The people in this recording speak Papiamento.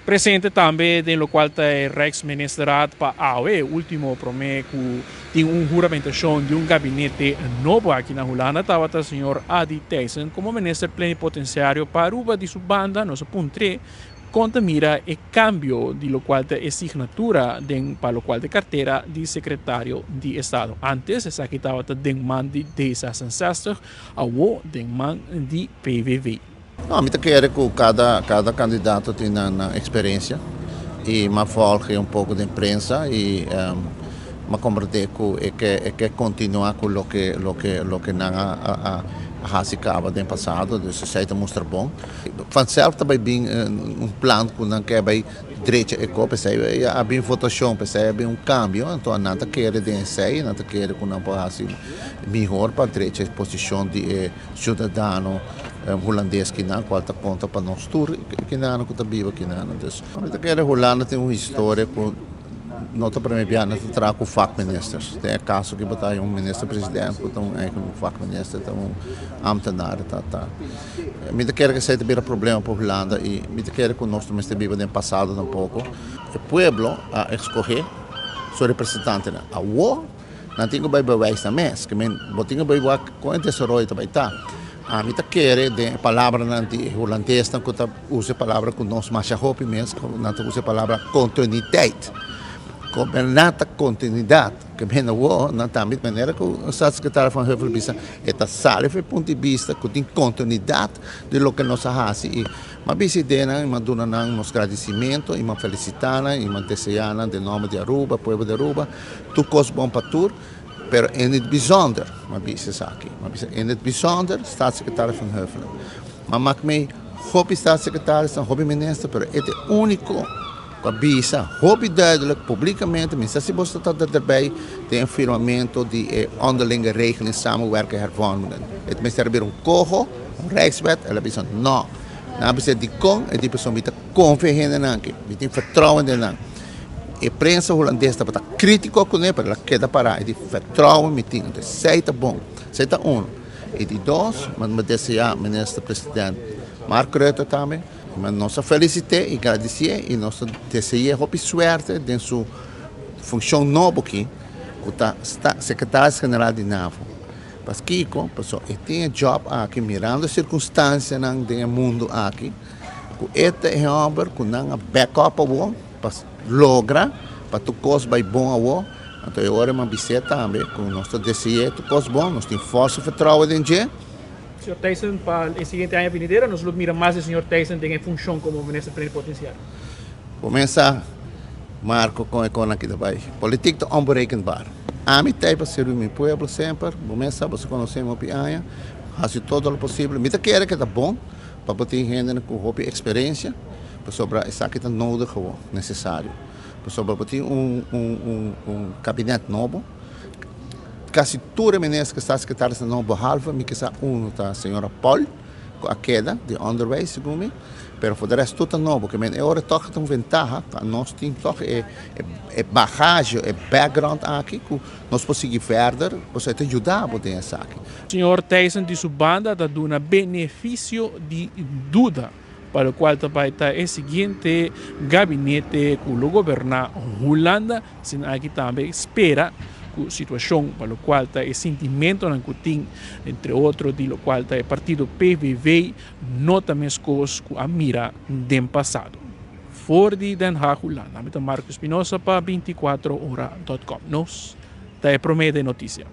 Presente tambe den locual ta e Rijksministerraad pa awe, ultimo prome cu tin un huramentacion di un gabinete nobo aki na Hulanda tabata señor Adi Thijssen como minister plenipotenciario pa Aruba. Di su banda nos a puntr'e con ta mira e cambio di locual ta e signatura den pa locual ta e cartera di secretario di Estado. Antes esaki tabata den man di D66, awo den man di PVV. No, mi ta kere ku kada kada kandidato tin nan nan eksperensia i m'a volge un poko den prensa i m'a komprendé ku e ke e ke kontinuá ku loke loke loke nan a a a hasi kaba den pasado, dus esei ta mustra bon. Vanself ta bai bin un plan ku nan ke bai drecha e kos, p'esei a bin votashon, p'esei a bin un kambio, anto nan ta kere den esei, nan ta kere ku nan por hasi mihor pa drecha e posishon di e Ciudadano Hulandes kinan cual ta conta pa nos tur kinano cu ta biba kinano. Dus mi ta kere Hulanda tin un historia cu no ta prome bia nan ta traha cu vakministers. Den e caso aki bo ta haya un minister president cu ta un eigen vakminister, ta un ambtenaar ta ta. Mi ta kere cu esey ta bira problema pa Hulanda y mi ta kere cu nos no mester biba den pasado tampoco. E pueblo a escoge su representantenan. Awo. Nan tin ku bai bewijs nan mes. Ke men bo tin ku bai wak kon e desaroyo ta bai ta. Ami ta kere den e palabranan di e hulandesnan ku ta usa e palabra ku nos masha hopi mes, ku nan ta usa e palabra kontinuiteit. Goberná ta kontinuidat. Ke men awor nan tambe manera ku Staatssecretario Van Huffel bisa e ta sali for e punto di bista ku tin kontinuidat di loke nos a hasi i m'a bisa ideanan i m'a duna nan nos gradisimentu i m'a felisitá nan i m'a deseá nan den nòmber di Aruba, pueblo di Aruba. Tur kos bon pa tur, pero in het bijzonder, m'a bisa esaki, m'a bisa in het bijzonder staatssecretaris Van Huffelen. M'a mak mee hopi staatssecretarisnan, hopi minister, pero e ta e úniko ku a bisa hopi duidelijk publikamente, mi sa si boso ta ta erbij den e firmamento di e onderlinge regeling samenwerken hervormingen. E mester a bira un coho, un rijkswet, el a bisa no. Nan a bisa dikon, e di pasobra mi ta konfia e hendenan aki, mi tin vertrouwen den nan. E prensa hulandes tabata kritiko kuné, pero el a keda pará. E di, Vertrouwen mi tin. Entonces, esei ta bon. Esei ta uno. E di dos, mi deseá Minister President Mark Rutte tambe. Nos a felisit'é i gradisié i nos ta dese'é hopi suerte den su funshon nobo aki, ku ta Sekretaris General di NAVO. Paskiko? Pasobra e tin e jòb aki mirando e sirkunstansianan den e mundu aki, ku e ta e hòmber ku nan a back up awor pa logra pa tur kos bai bon awor. Anto e ora mi a bis'é tambe ku nos ta dese'é tur kos bon, nos tin fòrsa i vertrouwen den dje. Señor Thijssen, pa e siguiente aña binidero nos lo mira mas di señor Thijssen den e funshon komo minister plenipotenciario. Kuminsá, Marco, kon e konan aki ta bai. Politik ta onberekenbaar. Ami t'ei pa sirbi mi pueblo semper. Bo mes sa, boso konosé mi hopi aña. Hasi todo lo posibel. Mi ta kere ke ta bon pa bo tin hendenan ku hopi eksperensia, pasobra esaki ta nodig awor, nesesario. Pasobra bo tin un un un kabinet nobo. Kasi tur e minister ku statssekretaris ta nobo, behalve mi ke sa unu ta señora Paul ku a keda di onderwijs segun mi. Pero for de rest tur ta nobo. Ke men e ora tòg ta un ventaha pa nos tin tòg e e bagage, e background aki ku nos por sigui verder, pasobra e ta yuda bo den esaki. Señor Thijssen di su banda ta duna beneficio di duda pa locual ta bay ta e siguiente gabinete cu lo goberna Hulanda, sin aki tambe spera cu situacion pa locual ta e sintimentonan cu tin entre otro di locual ta e partido PVV no ta mescos cu a mira den pasado. For di Den Haag, Hulanda, mi ta Marco Espinosa pa binticuatro ora dot com. Nos ta e prome den noticia.